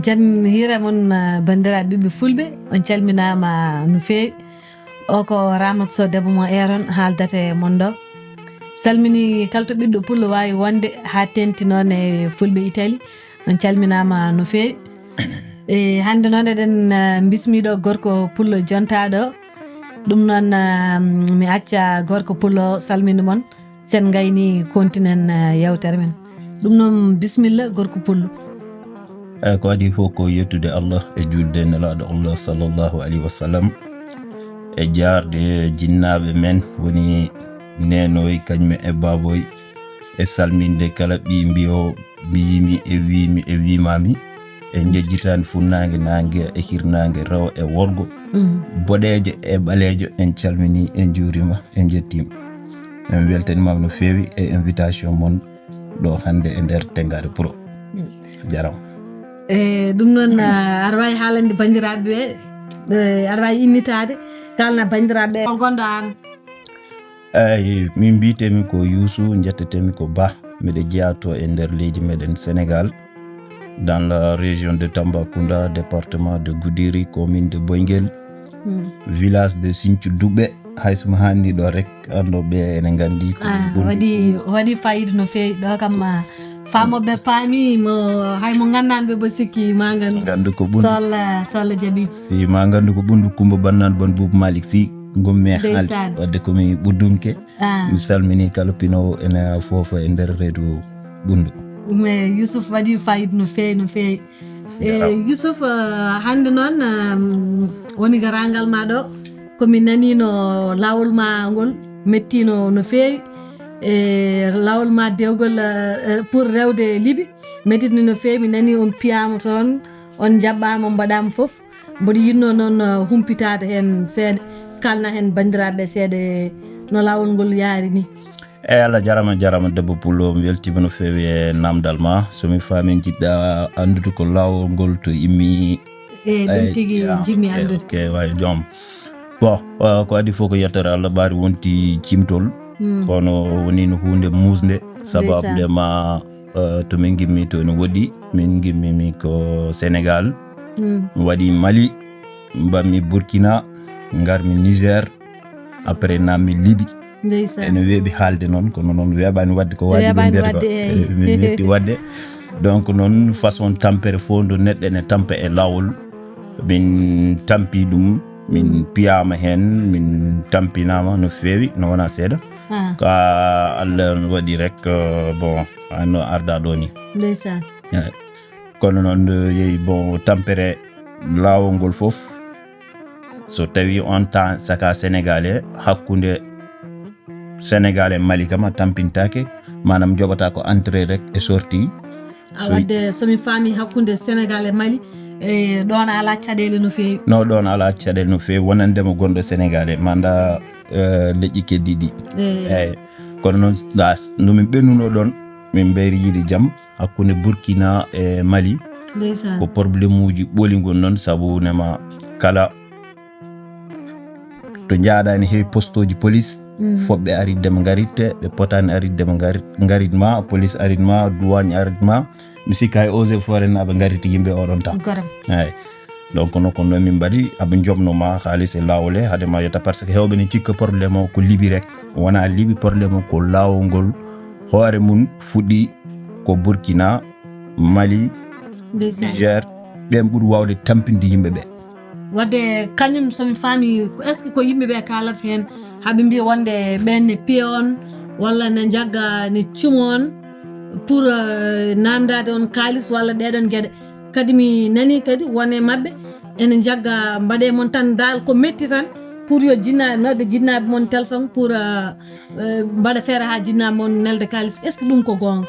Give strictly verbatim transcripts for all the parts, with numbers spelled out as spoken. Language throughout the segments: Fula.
Jam hiira mon, ah, banndiraaɓe ɓiɓɓe fulɓe, on calminaama no feewi. O ko Ramata Sow, debbo mo Eeron, haaldata e mon ɗo. Salmini kala to ɓiɗɗo pullo waawi wonde, haa teeŋti noon e fulɓe Itali. On calminaama no feewi. E hannde noon eɗen, ah, mbismii ɗo gorko pullo jontaaɗo. Ɗum noon, ah, mi acca gorko pullo salminde mon. Sen ngayni kontinen, ah, yewtere men. Ɗum noon, bisimilla, gorko pullo. Eyi, ko adii fof ko yettude Allah e juulde e Nelaaɗo Allah sallallahu alayhi wa sallam, e jaarde jinnaaɓe men woni neenoy kañum e baaboy, e salminde kala ɓii mbiyo mbiyimi e wiimi e wiimaami, e njejjitaani funnaange naange e hirnaange rewo e worgo, boɗeejo e ɓaleejo, en calminii, en njuuriima, en njettiima. En mbeltaniima no feewi e invitation mon ɗo hannde e nder Tengaade Pro. Jarama. E ɗum noon, ah, aɗa waawi haalande banndiraaɓe ɓe, eh, aɗa waawi innitaade, kaalna banndiraaɓe ɓe hol gonɗo aan? Eyi, min mbiyetee-mi ko Youssou, njettetee-mi ko Bah. Miɗo jeyaa to e nder leydi meɗen Sénégal, dans la région de Tambacounda, département de Goudiri, commune de Boyguel, village de Sinthiou Douɓe. Hay so mi haalni ɗo rek, anndo ɓe ene nganndi ko Ah, ɓuri waɗi, waɗi fayida no feewi. Ɗo kam, ah, faamooɓe paami mo, hay mo nganndaani ɓe, mbo sikki ma nganndu. Nganndu ko ɓuri. So Allah, so Allah jaɓi. Si ma nganndu ko ɓuri Kumba Bannaan Ban Buubu Malick Sy, ngummi e haalde. Ndeysaan. Wadde ko mi ɓuddunke. Ah. Mi salmini kala pinoowo ene foofa e nder reedu ɓunndu. Mais Youssouf waɗi fayida no feewi, no feewi. E, Jarama. Youssouf, ah, hannde noon, ah, woni garaangal ma ɗo, ko mi naniino laawol ma ngol mettiino no feewi. E, laawol ma dewgol, ah, eh, pour rewde Libi, mettitno no feewi. Mi nani on piyaama toon, on njaɓɓaama, on mbaɗaama fof. Mboɗo yiɗno noon, uh, humpitaade heen seeɗa, kaalna heen banndiraaɓe seeɗa no laawol ngol yaari ni. Eyi, Allah jarama, jarama debbo pullo, mi weltiima no feewi e namdal ma. So mi faami, njiɗɗa anndude ko laawol ngol to immi? Eyi, ɗum tigi njiɗmi anndude. Ok, way joom. Bon, uh, ko adii fof ko yettere Allah, ɓaari wonti cimtol. Hmm. Kono woni no huunde muusnde, sababu nde ma, uh, to min ngimmi to ene woɗɗi. Min ngimmimi ko Sénégal. Hmm. Mi waɗi Mali, mbammi Burkina, ngarmi Niger, après nammi Libi. Ndeysaan. Ene weeɓi haalde noon, kono noon weeɓaani waɗde ko wajibi mbiyata ko. Weeɓaani waɗde, eyi. Eh, min yetti waɗde. Donc noon façon tampere fof nde neɗɗo ene tampa e laawol, min tampi ɗum, min piyaama heen, min tampinaama no feewi, no wona seeɗa. Ah. Ka Allah waɗi rek, euh, bon, no arda ɗo ni. Ndeysaan. Eyi. Kono noon, eh, yehi, bon, tampere laawol ngol fof, so tawi on temps saka Sénégalais, hakkunde Sénégal e Mali kam a tampintaake, maanaam joɓata ko entrée rek e sortie. A so wadde, so mi faami, hakkunde Sénégal e Mali, e ɗoon alaa caɗeele no feewi? No, ɗoon alaa caɗeele no feewi, wonande mo gonɗo Sénégal e manda, eh, leƴƴi keddiiɗi. Eh. Eyi. Kono noon, da, no min ɓennuno ɗoon, min mbayri yiide jam hakkunde Burkina e Mali. Ndeysaan. Ko problème uji ɓoli ngon noon, sabu nema kala to njaaɗa ene heewi postooji police, mm, fof ɓe aridde ɓe ngaritte, ɓe potaani aridde ɓe ngari-, ngarit ma, police arit ma, douane arit ma. Mi sikka hay eaux et forêts na ɓe ngaritti yimɓe oɗon tan. Goram. Eyi. Donc, noon ko noon min mbaɗi, aɓe njomno ma haalis e laawol he, hade ma yetta, parce que heewɓe ne cikka problème o ko Libi rek. Wona Libi problème o ko laawol ngol, hoore mum fuɗɗi ko Burkina, Mali, ndeysaan, Niger, ɓeen ɓuri waawde tampinde yimɓe ɓe. Wadde kañum, so mi faami, est-ce que ko yimɓe ɓe kaalata heen, haa ɓe mbiya wonde ɓeen ne piya on, walla ne njagga, ne cuma on pour, euh, naamndaade on kaalis walla ɗeeɗoon geɗe? Kadi mi nani kadi won e maɓɓe ene njagga mbaɗe mon tan, daal ko metti tan, pour yo jinnaaɓe, nodde jinnaaɓe mon téléphone pour, euh, euh, mbaɗa feere haa jinnaaɓe mon nelde kaalis. Est-ce que ɗum ko goonga?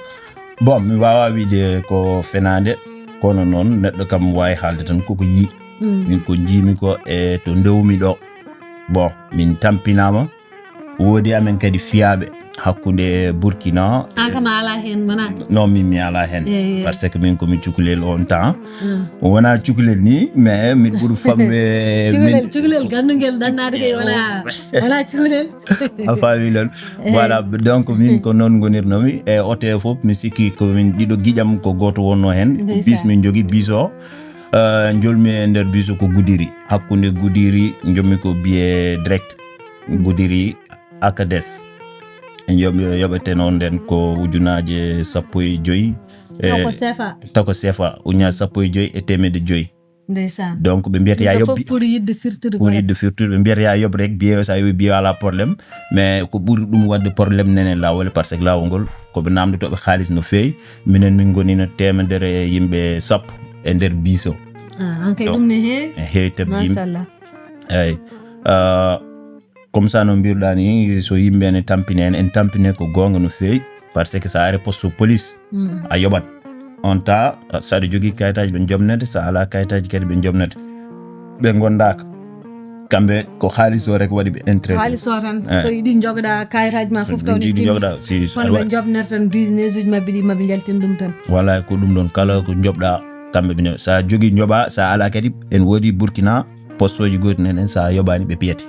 Bon, mi waawaa wiyde ko fenaande, kono noon neɗɗo kam waawi haalde tan koko yii. Mm. Min ko njiimi ko e to ndewmi ɗo. Bon, min tampinaama. Woodi amen kadi fiyaaɓe. hakkunde Burkina. An kam a alaa heen, wonaa? Non, min mi alaa heen. Eh, eh. Parce que min ko mi cukalel on temps. Mm. Wonaa cukalel ni, mais miɗo ɓuri famɗude. Cukalel, cukalel ganndungel ɗannaade kay wonaa, wonaa cukalel. A faami noon. Voilà, donc min ko noon ngonirnomi. E oto e fof, mi sikki ko min ɗiɗo giƴam ko gooto wonno heen. Ko Ndeysaan. Bis min jogi, bis o. Eh, njolmi e nder bis o ko Gudiri. Hakkunde Gudiri, njommi ko billet direct. Gudiri Akades. Njommi yoɓete noon nden ko ujunaaje sappo e joyi. Taw ko Eh, sefa. Taw ko sefa, ujunaaje sappo e joyi e teemedde joyi. Ndeysaan. Donc ɓe mbiyata ya Yimɓe yoɓ fof ɓuri yiɗde firtude ɓuri goɗɗo. Yiɗde firtude, ɓe mbiyata ya yoɓ rek, billet o, so a yoɓi billet o alaa problème, mais ko ɓuri ɗum waɗde problème nene laawol, parce que laawol ngol ko ɓe naamndotooɓe haalis no feewi. Minen min ngonino teemedere e yimɓe sappo e nder bis o. Ah, an kay Donc, ɗum ne heewi. E heewi tabi yimɓe. Machallah. Eyi. Ah, comme ça no mbiruɗaa ni, so yimɓe ne tampini en, en tampine ko goonga no feewi, parce que so a ari poste police, Mm. a yoɓat. On temps, so aɗa jogii kayitaaji ɓe njomnete, so a alaa kayitaaji kadi ɓe njomnete. Ɓe ngondaaka. Kamɓe ko haalis o rek waɗi ɓe intéressé. Haalis o tan. Eh. So yiɗi njogoɗa kayitaaji ma fof taw ne Yiɗi timmi. njogoɗa, si Kono ɓe njobnata tan business uji maɓɓe ɗi, maɓe njaltin ɗum tan. Wala ko ɗum ɗon kala ko njoɓɗa kamɓe ɓe. Sa jogii njoɓa, sa alaa kadi, en woodi Burkina, poste oji gooti nen, en sa yoɓani ɓe piyete.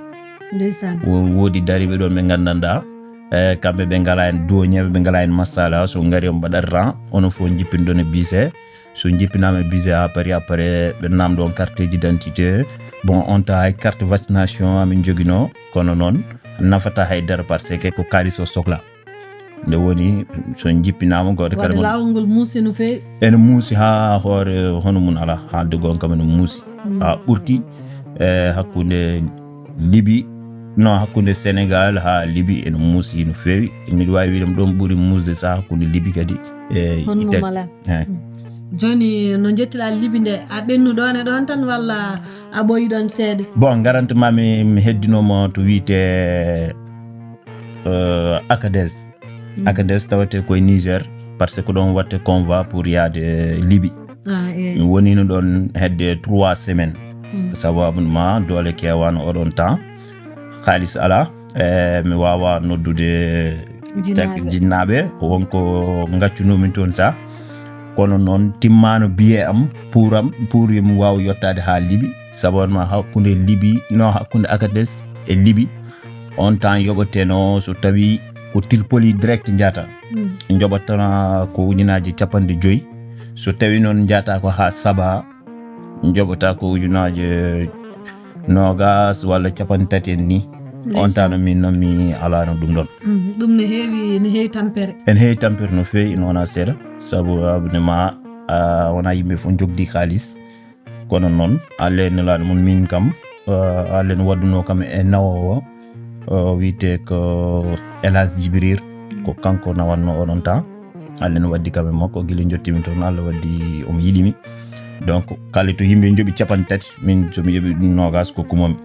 Ndeysaan. Wo-, woodi dariiɓe ɗon ɓe nganndanɗa, e kamɓe ɓe ngala en duwoñeeɓe, ɓe ngala en masala, so ngari on mbaɗat ran, onon fof jippinɗon e bise. So jippinaama e bise ha paari, après ɓe namdo on carte d'identité. Bon, on temps hay carte vaccination amin jogino, kono noon nafata hay dara parce que ko kaalis o sokla. Nde woni so jippinaama gooto kala Wadde mo laawol ngol muusi no feewi. Ene muusi ha hoore hono mun ala, haalde gonga kam ene muusi. Ha ɓurti e hakkunde Libi, no, hakkunde Senegal ha Libi ene muusi no feewi. Miɗo waawi wiide ɗum ɗon ɓuri muusde sa hakkunde Libi kadi e Hono Italie. Mala. Eh. Jooni no njettiɗaa Libi nde, a ɓennu ɗon e ɗon tan walla a ɓooyi ɗon seeɗa? Bon, garante ma mi, mi heddinooma to wiite euh, Akades. Akades tawete koye Niger, parce que ko ɗon watte convoi pour yaade Libi. Ah, eh. Mi wonino ɗon hedde trois semaines. Mm. Sababu ma doole keewano oɗon temps. Kaalis ala, e mi waawa noddude Jinnaaɓe. Jinnaaɓe, wonko ngaccunomin toon sa. Kono noon timmano biye am, pour am, pour yo mi waaw yottaade ha Libi. Sababu ma hakkunde Libi, no, hakkunde Akades e Libi. On temps yoɓateno so tawi ko Tripoli direct njata. Mm. Njoɓatana ko ujunaaji capanɗe joyi. So tawi noon njata ko ha Saba, njoɓata ko ujunaaji noogas walla capanɗe tati en ni. On temps no min noon mi alano ɗum ɗon. Mm, ɗum ne heewi, ne heewi tampere. Ene heewi tampere no feewi, ene wona seeɗa. Sabu abonnement, a, wona yimɓe fof njogdi kaalis. Kono noon, Allah e Nelaaɗo mum, min kam, eh, Allah ene waɗduno kam e nawoowo, eh, wiyetee ko El Hadj Djibril, ko kanko nawatno oɗon temps. Allah ene waɗdi kam e makko, gila njottimi toon, Allah waɗdi omo yiɗimi. Donc, kala to yimɓe njoɓi capanɗe tati, min so mi yoɓi ɗum noogas ko kumomi.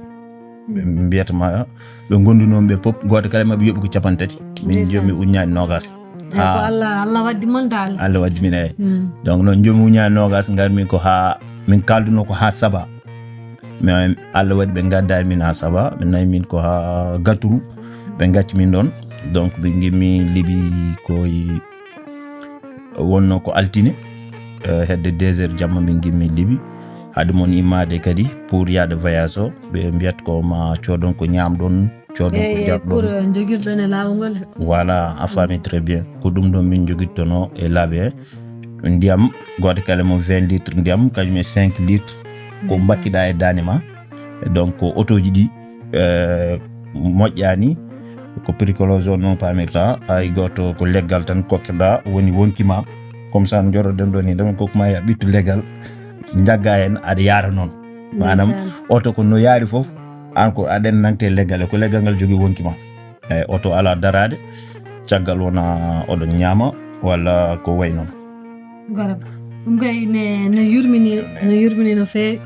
Ɓe mbiyata ma, ɓe gondunooɓe ɓe fof, gooto kala maɓɓe yoɓi ko capanɗe tati. Min Ndeysaan. Jomi uññaani noogas. Eyi, ko Allah, Allah waddi mon dal. Allah waddi min, eyi. Mm. Donc noon jomi uññaani noogas ngarmi ko haa, min kaalduno ko haa Saba. Mais Allah waɗi ɓe ngaddaani min haa Saba, ɓe nawi min ko haa Gaturu, ɓe ngacci min ɗon. Donc ɓe ngimmi Libi koye wonno ko altine, eh, hedde deux heures jamma min ngimmi Libi. Haade mon immaade kadi pour yaade voyage o, ɓe mbiyat ko ma coodon ko ñaamɗon, coodon ko Eyi, eyi, jarɗon. Pour, eh, jogirɗon e laawol ngol. Voilà, a faami très bien. Ko ɗum ɗon min jogittono e laabi he. Ndiyam, gooto kala mo vingt litres ndiyam, kañum e cinq litres. Ko Ndeysaan. Mbakkiɗa e daande ma. Donc, ko otoji ɗi, eh, moƴƴaani. Ko bricolage on noon paamirta. Hay gooto ko leggal tan kokkeɗa woni wonki ma. Comme ça, njoroɗen ɗo ni, ɗum ko ma ya ɓittu leggal. Njagga hen, aɗa yaara noon. Maanaam, Ndeysaan. Oto ko no yaari fof, an ko aɗen nangte leggal, ko leggal ngal jogii wonki ma. Eyi, oto alaa daraade, caggal wona oɗon ñaama walla ko wayi noon. Gorko. Ɗum kay ne, ne yurmini, ne yurmini no feewi.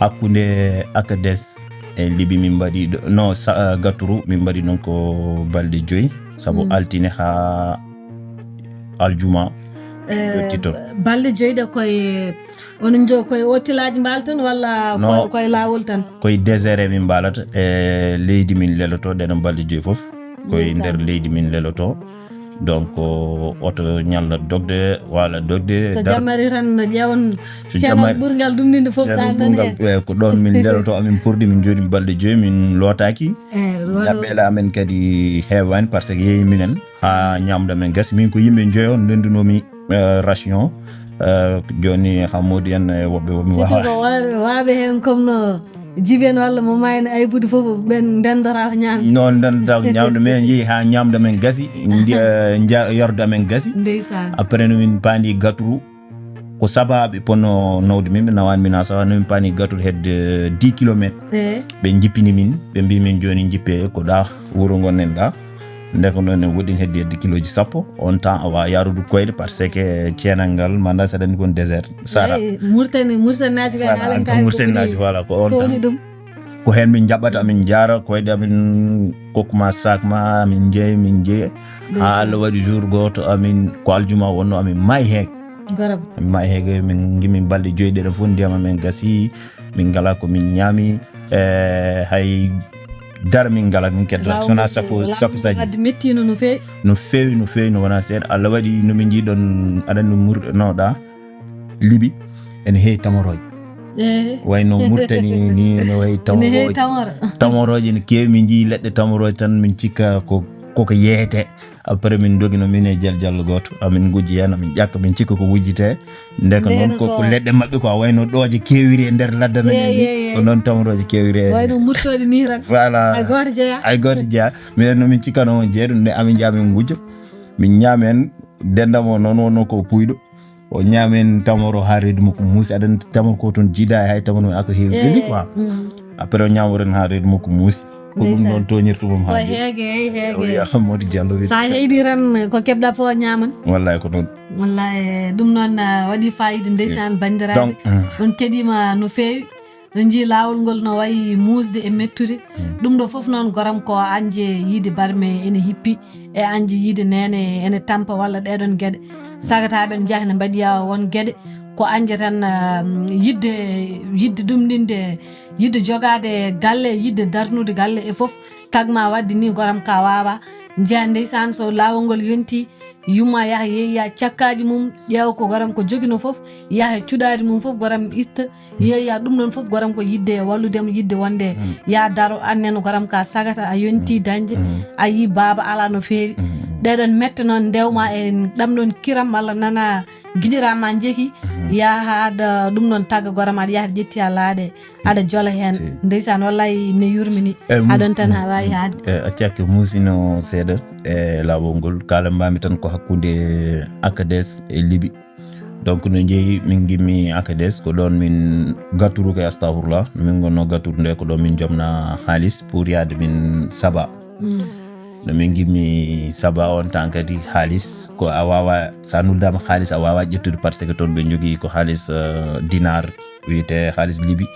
Hakkunde Akades e Libi min mbaɗi ɗo, no, sa-, Gaturu min mbaɗi ɗon ko balɗe joyi, sabu Mm. altine haa aljuma. Eh, Jottito. Balɗe joyi ɗe koye, onon jo koye otelaaji mbaalton walla No. koye, koye laawol tan? Koye désert min mbaalata, e leydi min leloto ɗen balɗe joyi fof. Koye nder leydi min leloto. Donc oto ñalla dogde wala dogde. So jammari tan no ƴeewon. So ceenal ɓurgal ɗum ninde fof ɗan nan heen. Ko ɗoon min leloto, amin pordi, min jooɗi balɗe joyi min lootaaki. Ñaɓɓeele amen kadi heewaani par ce que yeeyi minen haa ñamda men gasi. Min ko yimɓe joyo ndendunoomi ration. Jooni Hammodi en e woɓɓe womi wawa. Surtout ko waaɓe heen comme no Jiben walla mo mayno aybude fof ɓen ndendata ko ñaamde. Noon ndendata ko ñaamde, min njehi haa ñaamde men gasi, yarde amen gasi. Ndeysaan. Après no min paandi gaturu. Ko sababu ponno nawde min, ɓe nawaani min haa sawa, no min paandi gaturu hedde dix kilomètres. Ɓe njippini min, ɓe mbi min jooni njippe ko ɗa wuro ngonɗen ɗa. Nde ko noon en woɗɗin heddi heddi kiloji sappo. On temps a wawa yarude koyɗe par ce que ceenal ngal manda saɗa ni kon désert sara. Murtani murtanaaji kay haalan kay murtanaaji. Voilà, ko on temps ɗum ko heen min jaɓɓata, amin jaara koyɗe amin, kokkuma sac ma, amin jeeya min jeeya. Ha Allah waɗi jour goto amin ko aljuma wonno, amin maayi heege. Amin maayi heege, min gimi balɗe joyi ɗeɗen fof ndiyam amen gasi. Min ngala ko min ñaami. E hay dara min ngala min kedda sona sappo sappo saji. Wadde mettino no feewi. No feewi no feewi, no wona seeɗa. Allah waɗi no min jiiɗon aɗa anndi murɗo noɗa Libi ene heewi tamorooje. Wayno Murtani ni no wayi tamorooje. Tamorooje ne keewi, min njii leɗɗe tamorooje tan min cikka ko koko yeeyete. Après min dogino min e jal jallo goto, amin gujji hen, amin ƴakka, min cikka ko wujjite. Ndeka noon ko leɗɗe maɓɓe ko a wayno ɗooje keewiri e nder ladde men ni. Ko noon tamorooje keewiri e wayno murtooɗe ni tan. Voilà. Ay goto jeeya. Ay goto jeeya. Minen no min cikkano on jeeya ɗum, nde amin jeeya min gujja. Min ñaami hen, dendam o noon wonno ko puyɗo. O ñaami hen tamoro ha reedu makko muusi. Aɗa anndi tamoro ko toon jiida hay tamoro men ako heewi ɓendi quoi. Après o ñaamo ren ha reedu makko muusi. Ko ɗum noon toñirta mum ha heege heege. Hammodi Diallo wi sa heydi tan ko keɓɗa fof a ñaaman. Wallahi ko noon. Wallahi ɗum noon waɗi fayida ndeysaan. Banndiraaɓe, on keɗiima no feewi. No njii laawol ngol no wayi muusde e mettude. Ɗum ɗo fof noon goram ko anje yiide barme ene hippi, e anje yiide neene ene tampa walla ɗeɗon geɗe. Sagata ɓen njaha ne mbaɗiya won geɗe ko anje tan. Yidde yidde ɗumɗinde, yidde jogaade galle, yidde darnude galle e fof. Tagma wadde ni goram ka wawa. Njeya ndeysaan so laawol ngol yonti, yumma yaha yeeya cakkaji mum, ƴeewa ko goram ko jogino fof, yaha cuɗaadi mum fof goram ista. Yeeya ɗum noon fof goram ko yidde walludemo, yidde wonde ya daro annen goram ka sagata a yonti dañde. A yi baaba ala no feewi. Ɗeɗon mette noon ndewma e ɗam ɗon kiram walla nana giɗirama jeeki. Yaha haɗa ɗum noon tagga goram aɗa yaha ƴetti a laaɗe. Aɗa jola heen. Ndeysaan, wallay ne yurmini. Aɗon tan ha wawi haade. Accakke muusino seeɗa e laawol ngol. Kala mbami tan ko hakkunde Akades e Libi. Donc no jeeyi min gimmi Akades ko ɗon min gatturuke, astahfirullah, no min gonno gatturu nde ko ɗo min jomna haalis pour yaade min Saba. No min gimmi Saba on tan kadi haalis ko a wawa, sa nuldama haalis a wawa ƴettude par ce que toon ɓe jogui ko haalis dinar wiyete haalis Libi.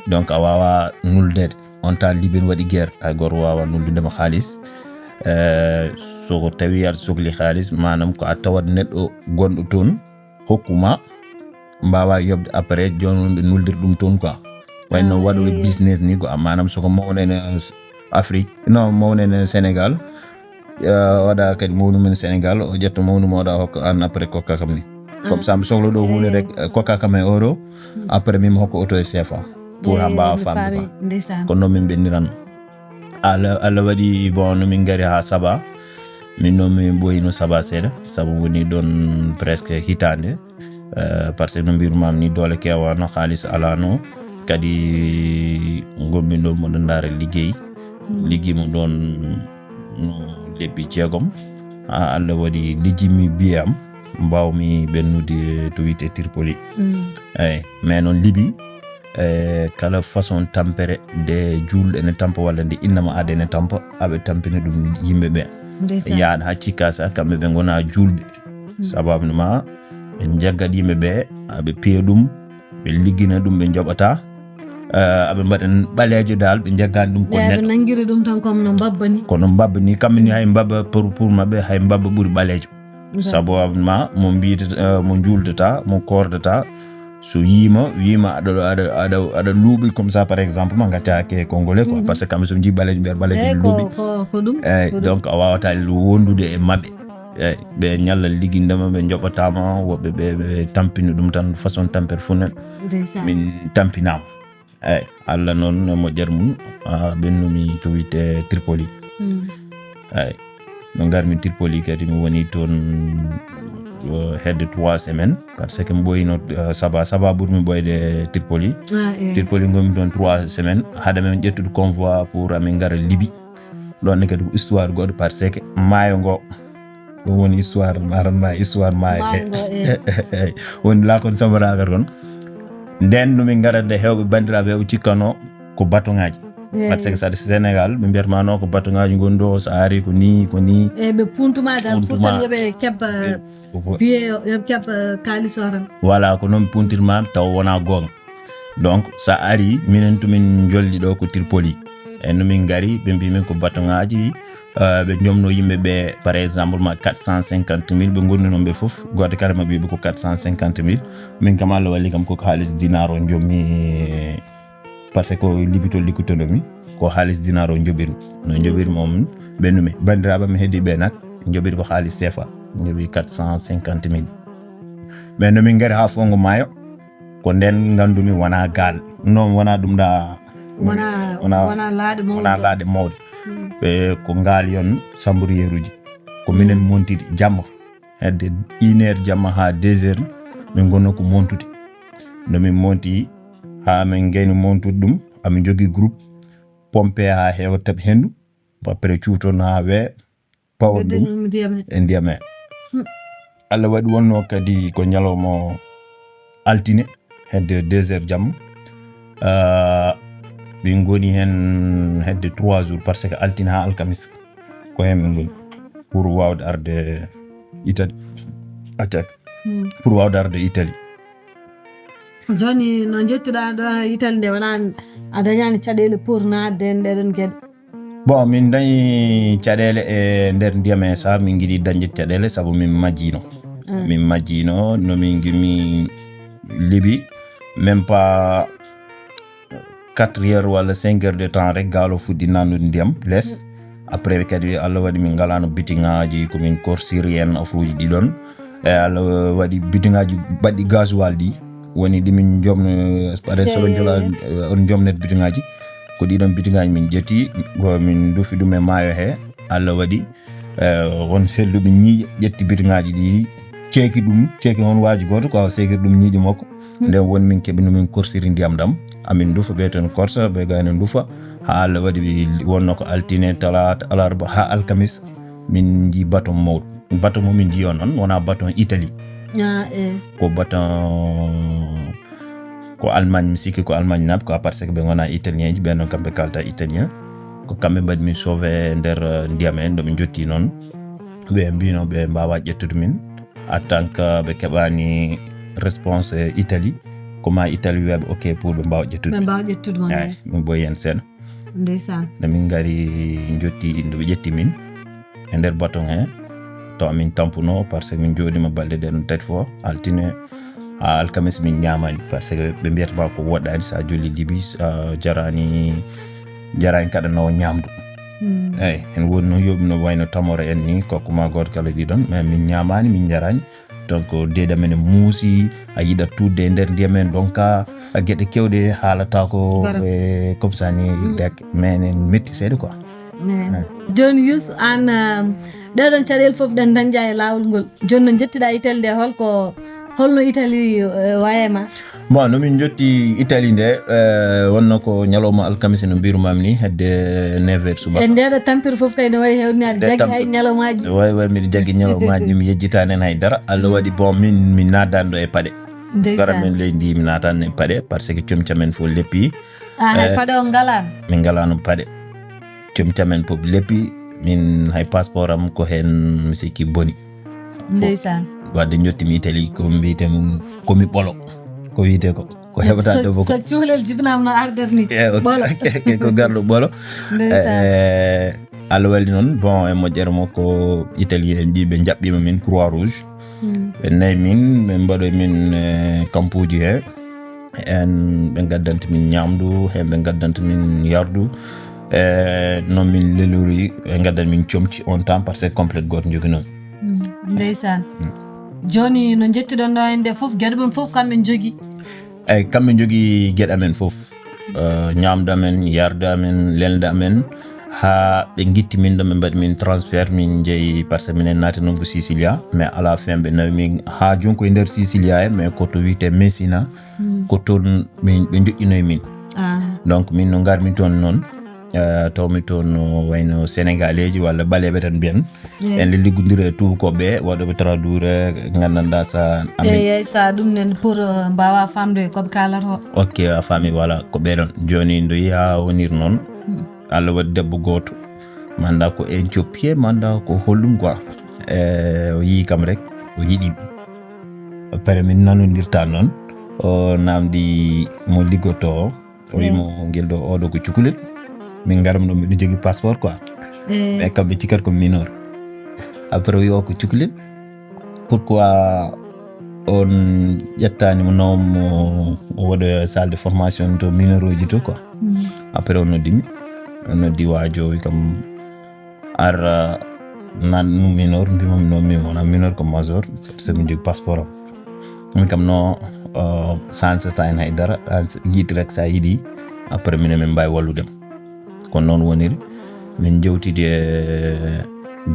Donc a wawa nuldeede. On temps Libi ne waɗi guerre, hay goto wawa nuldudema haalis. Soko tawi aɗa sokli haalis manam ko a tawat neɗɗo gonɗo toon hokkuma mbawa yobde après joni on ɓe nuldir ɗum toon quoi. Wayno waɗoɓe business ni quoi, manam soko mawɗo ene Afrique, non, mawɗo ene Sénégal. Waɗa kadi mawnu men Sénégal o ƴetta mawnu mawɗa hokka an après kokka kam ni. Comme ça mi sohla ɗo hunde rek kokka kam e euro. Après min mi hokka auto e C F A pour ha mbawa famde quoi. Ko noon min ɓenniranno. Allah waɗi bon no min gari ha Saba. Min noon min ɓooyino Saba seeɗa, sabu woni ɗon presque hitande. Par ce que no mbirumami ni doole kewano, haalis alano, kadi gonmi ɗon moɗo ndaara liggey. Liggey mo ɗon no lebbi jeegom. Ha Allah waɗi lijjimi biyam, mbawmi ɓennude to wiyete Tripoli. Eyyi, mais noon Libi e kala façon tampere nde julɗo ene tampa walla nde innama aada ene tampa, aɓe tampina ɗum yimɓe ɓe. Yaada ha cikkasa kamɓe ɓe gona julɓe. Sababu ma ɓe jaggat yimɓe ɓe, aɓe piya ɗum, ɓe liggina ɗum, ɓe joɓata. Aɓe mbaɗa ɓaleejo dal, ɓe jaggani ɗum ko neɗɗo. Nangira ɗum tan comme no mbabba ni. Kono mbabba ni kamɓe ni hay mbabba pour pour maɓɓe hay mbabba ɓuri ɓaleejo. Sabu ma mo mbiyata mo juldata mo kordata. so yiima, wiima aɗa aɗa aɗa aɗa luuɓi comme ça, par exemple, ma ngacca ke congolais quoi, parce que kamɓe so jii ɓaleejo mbiyata ɓaleejo luuɓi. Ko ko ɗum. Eyyi, donc a wawata wondude e maɓɓe. Eyyi, ɓe ñalla liggindema, ɓe joɓatama, woɓɓe ɓe ɓe tampini ɗum tan façon tampere fuu nen. Min tampinama. Eyyi, Allah noon e moƴƴere mum, ɓennumi to wiyte Tripoli. Eyyi, no ngarmi Tripoli kadi mi woni toon hedde trois semaines, parce que mi ɓooyino saba saba ɓurmi ɓooyde Tripoli. Tripoli ngonmi toon trois semaines haade men ƴettude convoi pour amin ngara Libi. Ɗon ne kadi ko histoire goɗɗo, parce que maayo ngo, ɗum woni histoire maranma histoire maayo he. Woni lakon samaragar kon. Nden no min ngarande hewɓe bandiraɓe hewɓe cikkano ko batongaji, parce que saɗa Sénégal ɓe mbiyatma no ko batongaji goni ɗo, so ari ko ni ko ni. E ɓe puntuma dal pour tan yoɓe kebba biye, yoɓe kebba kalis o tan. Voilà, ko noon puntirma taw wona gonga. Donc sa ari minen to min jolli ɗo ko Tripoli. E no min ngari ɓe mbi min ko batongaji, ɓe jomno yimɓe ɓe par exemple ma quatre cent cinquante mille, ɓe gonni noon ɓe fof goto kala maɓɓe ɓe ko quatre cent cinquante mille. Min kam Allah walli kam koko haalis dinar o jommi, parce que ko Libi to likkutonomi, ko haalis dinar o joɓirmi. No joɓirmi on ɓennumi bandiraɓe mi heedi ɓe nak joɓiri ko haalis sefa, joɓi quatre cent cinquante mille. Ɓe no min ngari ha fongo maayo. Ko nden ngandumi wona gaal, non wona ɗum ɗa wona wona wona laaɗe mawɗe. Wona laaɗe mawɗe. Ɓe ko ngaal yon samburu yeruji ko minen montiri jamma hedde une heure jamma ha deux heures. Min gonno ko montude. No min monti ha min gayni montude ɗum, amin jogui groupe pompe ha heewa taɓi hendu, après cuuton ha wee. Pawon ɗum e ndiyam he. Allah waɗi wonno kadi ko ñalawma altine hedde deux heures jamma. Min ngoni hen hedde trois jours, parce que altine ha alkamis ko hen min ngoni pour wawde arde Italie. Attaque. Pour wawde arde Italie. Joni no jettuɗa ɗo Italie nde wona a dañani caɗele pour nadde en ɗeɗon gueɗe? Bon, min dañi caɗele e nder ndiyam e sa min giɗi dañde caɗele sabu min majjino. Min majjino no min gimmi Libi, même pas quatre heures walla cinq heures de temps rek gaalo fuɗɗi nannude ndiyam les. Après kadi Allah waɗi min ngalano bitiŋaji, ko min korsiri en afruji ɗiɗon. E Allah waɗi bitiŋaji baɗɗi gasoil ɗi woni ɗi min jomno, aɗa soɗo jola on jomnet bitiŋaji. Ko ɗiɗon bitiŋaji min ƴetti, ko min dufi ɗum e maayo he. Allah waɗi won selluɓe ñiiƴe ƴetti bitiŋaji ɗi, ceeki ɗum, ceeki on waji goto ko seekiri ɗum ñiiƴe makko. Nden woni min keɓino min korsiri ndiyam ɗam, amin dufa ɓe toon korsa ɓe gayno dufa. Ha Allah waɗi ɓe wonno ko altine, talata, alarba ha alkamis min jii baton mawɗo. Baton mo min jii on noon wona baton Italie. Ko baton ko Allemagne, mi sikki ko Allemagne naaɓe quoi, parce que ɓe gona italien ji, ɓe noon kamɓe kalta italien. Ko kamɓe mbaɗi min sauvé nder ndiyam en ɗo ɓe jotti noon. Ɓe mbino ɓe mbawa ƴettude min en tant que ɓe keɓani réponse Italie, ko ma Italie wiyaɓe ok pour ɓe mbawa ƴettude. Ɓe mbawa ƴettude mon. Eyyi, min ɓooyi hen seeɗa. Ndeysaan. Nde min ngari jotti inɗo ɓe ƴetti min e nder baton he, to amin tampuno parce que min joɗima balɗe ɗen tati fof, altine ha alkamis min ñamani parce que ɓe mbiyata ma ko woɗɗani sa jolli Libi sa jarani jarani kaɗa nawa ñamdu. Eyyi, hen woni noon yoɓi no wayno tamore en ni kokkuma goto kala ɗiɗon, mais min ñamani min jarani. Donc deeɗi amen muusi, a yiɗat tuudde e nder ndiyam en, donc a geɗe kewɗe haalata ko e comme ça ni rek, mais enen metti seeɗa quoi. Joni Youssou an, ɗeɗon caɗele foof ɗen dañƴa e lawol ngol, joni no jettiɗa Italie nde, holko holno Italie waye ma? Bon, no min jotti Italie nde wonno ko ñalawma alkamis no mbirumami ni hedde neuf heures subaka. E ndeɗo tampere foof kay no wayi hewni aɗa jaggi hay ñalawmaji. Way way miɗo jaggi ñalawmaji mi yejjitani hen haydara. Allah waɗi bon min mi naddani ɗo e paɗe. Gara min leydi ndi mi natani e paɗe parce que comci amen fof leppi. A hay paɗe on ngalan? Min ngalano paɗe. Comci amen fof leppi, min hay passeport am ko hen mi sikki boni. Ndeysaan. Wadde jottimi Italie ko mbiyete mum komi ɓolo. Ko wiyete ko ko heɓata debbo ko. So cuhlel jibinama no ardata ni. Ɓolo. Ko garɗo ɓolo. Ndeysaan. Allah walli noon, bon, e moƴƴere makko, Italien en ɗi ɓe njaɓɓiima min Croix Rouge. Ɓe nayi min, ɓe mbaɗo min, eh, kampuuji he. En ɓe ngaddanta min ñaamdu, he ɓe ngaddanta min yardu. E noon min lelori, ɓe ngaddanta min comci on temps, parce que complète gooto njoginoo. Ndeysaan. Jooni no njettiɗon ɗo en nde fof, geɗe mon fof kamɓe njogi. Eyi, kamɓe njogi geɗe amen fof. Eh, ñaamdu amen, yardu amen, lelnde amen, haa ɓe ngitti min ɗo, ɓe mbaɗi min transfert, min njehi, parce que minen naati noon ko Sicilia, mais à la fin ɓe nawi min haa jooni ko e nder Sicilia he, mais ko to wiyetee Messina, ko toon min, ɓe njoƴƴinoyi min. Ah. Donc min no ngarmi toon noon, eh, tawmi toon no wayno Sénégalais ji walla ɓaleeɓe tan mbiyen. En le liggondiri e tuubakooɓe, waɗooɓe traduire, nganndanɗaa sa amin. Eyi, eyi, sa ɗum nen pour, euh, mbaawa faamde ko ɓe kaalata ko. Ok, a faami, voilà, ko ɓee ɗoon. Jooni, nde yehi haa woniri noon, Allah waɗi debbo gooto, mi anndaa ko en coppi e, mi anndaa ko holɗum quoi. E, o yii kam rek, o yiɗi mi. Après, min nanondirta noon, o naamndi mo liggotoo o, o wi mo, "Ngel ɗo, oɗo ko cukalel." Min ngaram ɗo, miɗo jogii passeport quoi. Mais kamɓe cikkat ko mineur. Après, o wi o ko cukalel. Pourquoi on ƴettaani mo, nawa mo, o waɗa salle de formation to mineur uji to quoi. Après, o noddi mi. O noddi waajo, o wi kam, "Ar, uh, nannu mineur," mbimo mi, "No, mi wona mineur, ko majeur, parce que mi jogii passeport am." Min kam no, uh, sansata en hay dara, an s-, yiɗi rek sa yiɗi, après minen min mbaawi wallude mo. Ko noon woniri, min jewtidi e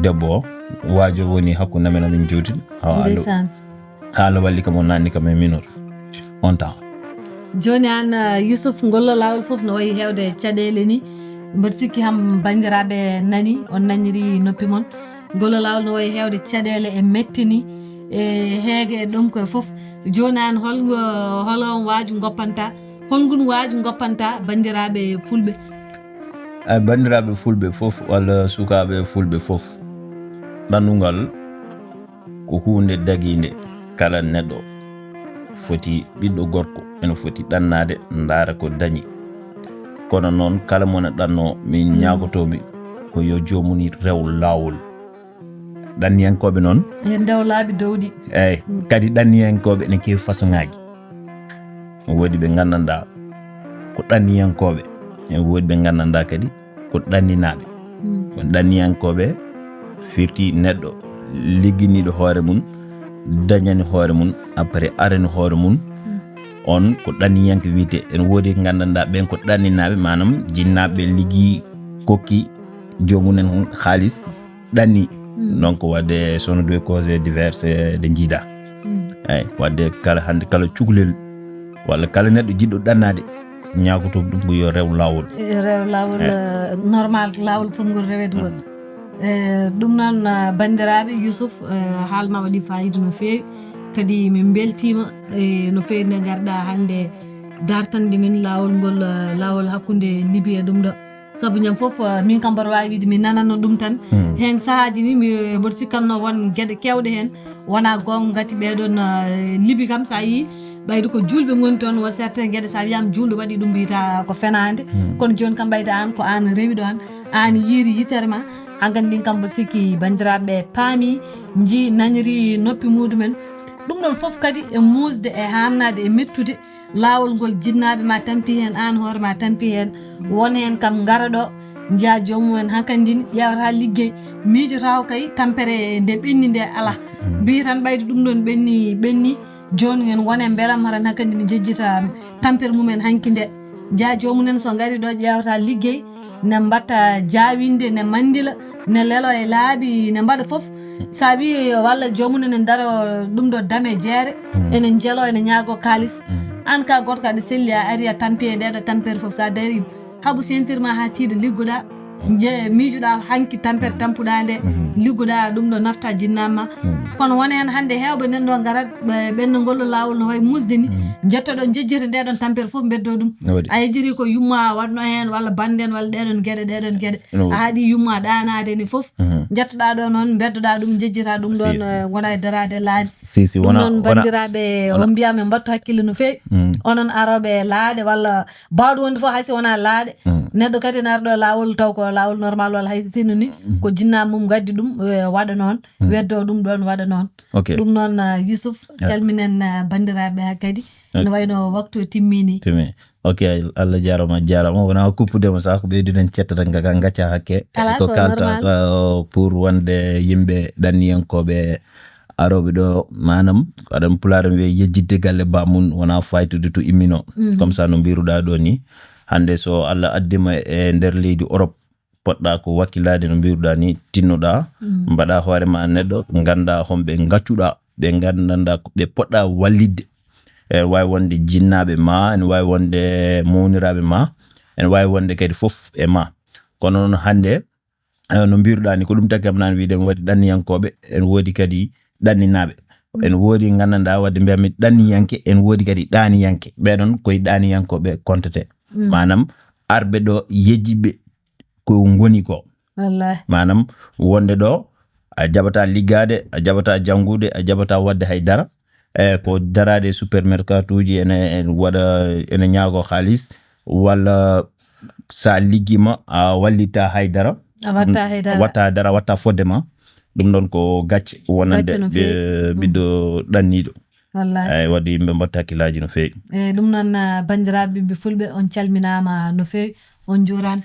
debbo o, waajo woni hakkunde men, amin jewtidi. Awa, allo. Ndeysaan. Haala walli kam, o nanni kam e mineur on temps. Jooni aan, uh, Youssouf, ngol ɗo laawol fof no wayi heewde caɗeele ni. Mboɗo sikki kam banndiraaɓe nani, on naniri noppi mon. Ngol ɗo laawol no wayi heewde caɗeele e mette ni, e heege e ɗom koye fof. Jooni aan, hol ngo, hol on waaju ngoppanta? Hol ngun waaju ngoppanta banndiraaɓe fulɓe? Ay, banndiraaɓe fulɓe fof walla sukaaɓe fulɓe fof, ɗannungal ko huunde dagiinde. Kala neɗɗo foti, ɓiɗɗo gorko, ene foti ɗannaade, ndaara ko dañi. Kono noon, kala mo ne ɗannoo, min ñaagotooɓe ko yo joomum rew laawol. Ɗanniyankooɓe noon. E ndew laabi dowɗi. Eey, kadi ɗanniyankooɓe ene keewi façon ŋaaji. Woodi ɓe nganndanɗaa ko ɗanniyankooɓe, e woodi ɓe nganndanɗaa kadi ko ɗanninaaɓe. Ko ɗanniyankooɓe firti neɗɗo ligginiiɗo hoore mum, dañani hoore mum, après arani hoore mum. On ko ɗanniyanke wiyetee. Ene woodi nganndanɗaa ɓeen ko ɗanninaaɓe, maanaam jinnaaɓe liggii, kokki joomum en haalis, ɗanni. Donc, waɗde sono de cause diverse ɗe njiida. Eey, waɗde kala hannde, kala cukalel walla kala neɗɗo jiɗɗo ɗannaade, ñaagotoo ɗum ko yo rew laawol. E, rew laawol, eh, normal, laawol pour ngol reweede ngol. E, ɗum noon, ah, banndiraaɓe, Youssouf, eh, haal ma waɗi faayiida no feewi. Kadi min mbeltiima, e, no feewi nde ngarɗaa hannde dartande min laawol ngol, eh, laawol hakkunde Libi e ɗum ɗo. Sabu ñande fof, eh, min kam mboɗo waawi wiyde mi nanatno ɗum tan. Heen sahaaji ni, mi, mboɗo sikkatno won geɗe keewɗe heen. Wonaa goonga, ngati ɓee ɗoon, eh, Libi kam, so a yii, ɓayde ko juulɓe ngoni toon, won certains geɗe, so a wiyaama juulɗo waɗi ɗum, mbiyata ko fenaande. Kono jooni kam, ɓayde aan, ko aan rewiɗo aan, aan yiiri yitere ma, aan kadi ndin kam, mboɗo sikki banndiraaɓe paami, njii, naniri noppi muɗumen. Ɗum ɗoon fof kadi e muusde, e haamnaade, e mettude, laawol ngol jinnaaɓe ma tampi heen, aan hoore ma tampi heen. Won heen kam ngara ɗo, njiya joomum en hankandi ni ƴeewata liggey, miijotaako kay tampere nde ɓenni nde alaa. Mbiyi tan ɓayde ɗum ɗoon ɓenni, ɓenni, jooni en wone mbelamma tan hankandi ni jejjita tampere mum en hanki nde. Njiya joomum en so ngari ɗo ƴeewata liggey, ne mbatta jaawinde, ne manndila, ne lelo e laabi, ne mbaɗa fof. So a wii walla joomum en ne daro ɗum ɗo dame jeere, ene njelo, ene ñaago kaalis. Aan ka gooto ka aɗa selli, a ari a tampi e nde ɗo tampere fof. So a darii, haɓu sentir ma haa tiiɗa, liggoɗaa, nje-, miijoɗaa hanki tampere tampuɗaa nde, liggoɗaa ɗum ɗo nafta jinnaaɓe ma. Kono won heen hannde heewɓe nan ɗo ngarat, ɓe, ɓenna ngol ɗo laawol no wayi muusde ni, njettoɗo jejjita nde ɗon tampere fof mbeddo ɗum. A yejjiri ko yumma waɗno heen walla bande en walla ɗeɗon geɗe, ɗeɗon geɗe. A haɗi yumma ɗaanaade ni fof. Njettoɗaa ɗo noon, mbeddoɗaa ɗum, njejjita ɗum ɗon, eh, wona e daraade laabi. Si, si, ɗum wona, noon, wona, banndiraaɓe, wona, on mbiyaa min mbattu hakkille no feewi. Onon arooɓe laaɗe walla baawɗo wonde fof, hay si wonaa laaɗe, Neɗɗo kadi ne arɗo laawol taw ko laawol normal walla hay sino ni, ko jinna mum gaddi ɗum, eh, waɗa noon, weddo ɗum ɗoon waɗa noon. Ok. Ɗum noon, ah, Yusuf, calminen, ah, banndiraaɓe haa kadi. No wayno waktu o timmini. Timi. Ok, Allah jarama, jarama. Wona kuppude mo sa ko ɓeyduɗen cettata nga, nga gacca hakke. Ala Ko ko kalta, normal. uh, pour wonde yimɓe ɗanniyankoɓe aroɓe ɗo, manam, aɗan pulaar en wiye yejjidde galle ba mun wona faytude to immino. Comme ça, no mbiruɗa ɗo ni. Hande so Allah addima e nder leydi Europe, poɗɗa ko wakkilade no mbiruɗa ni, tinnoɗa, mbaɗa hoore ma neɗɗo, ganda homɓe gaccuɗa, ɓe gandanda ko ɓe poɗɗa wallidde. Ene wawi wonde jinnaɓe ma, ene wawi wonde mawniraɓe ma, ene wawi wonde kadi fof e ma. Kono noon hande, eh, no mbiruɗa ni, ko ɗum tagi kam nane wiide mi waɗi ɗanniyankoɓe, ene woodi kadi ɗanninaɓe. Ene woodi gandanɗa wadde mbiyami ɗanniyanke, ene woodi kadi ɗaniyanke. Ɓeɗon koye ɗaniyankoɓe kontete. Manam arɓe ɗo yejjiɓe ko ngoni ko. Wallahi. Manam wonde ɗo a jaɓata liggade, a jaɓata janngude, a jaɓata wadde hay dara. E ko darade e supermercatuji ene, ene waɗa, ene ñaago haalis, walla sa liggima a wallita hay dara. A watta hay dara. Watta dara, watta fodde ma. Ɗum ɗon ko gacce wonande Gacce no feewi. ɓe-, ɓiɗɗo ɗanniɗo. Wallahi. Ay, waɗi yimɓe mbatta hakkillaaji no feewi. E ɗum noon, ah, banndiraaɓe ɓiɓɓe fulɓe, on calminaama no feewi, on njuuraama.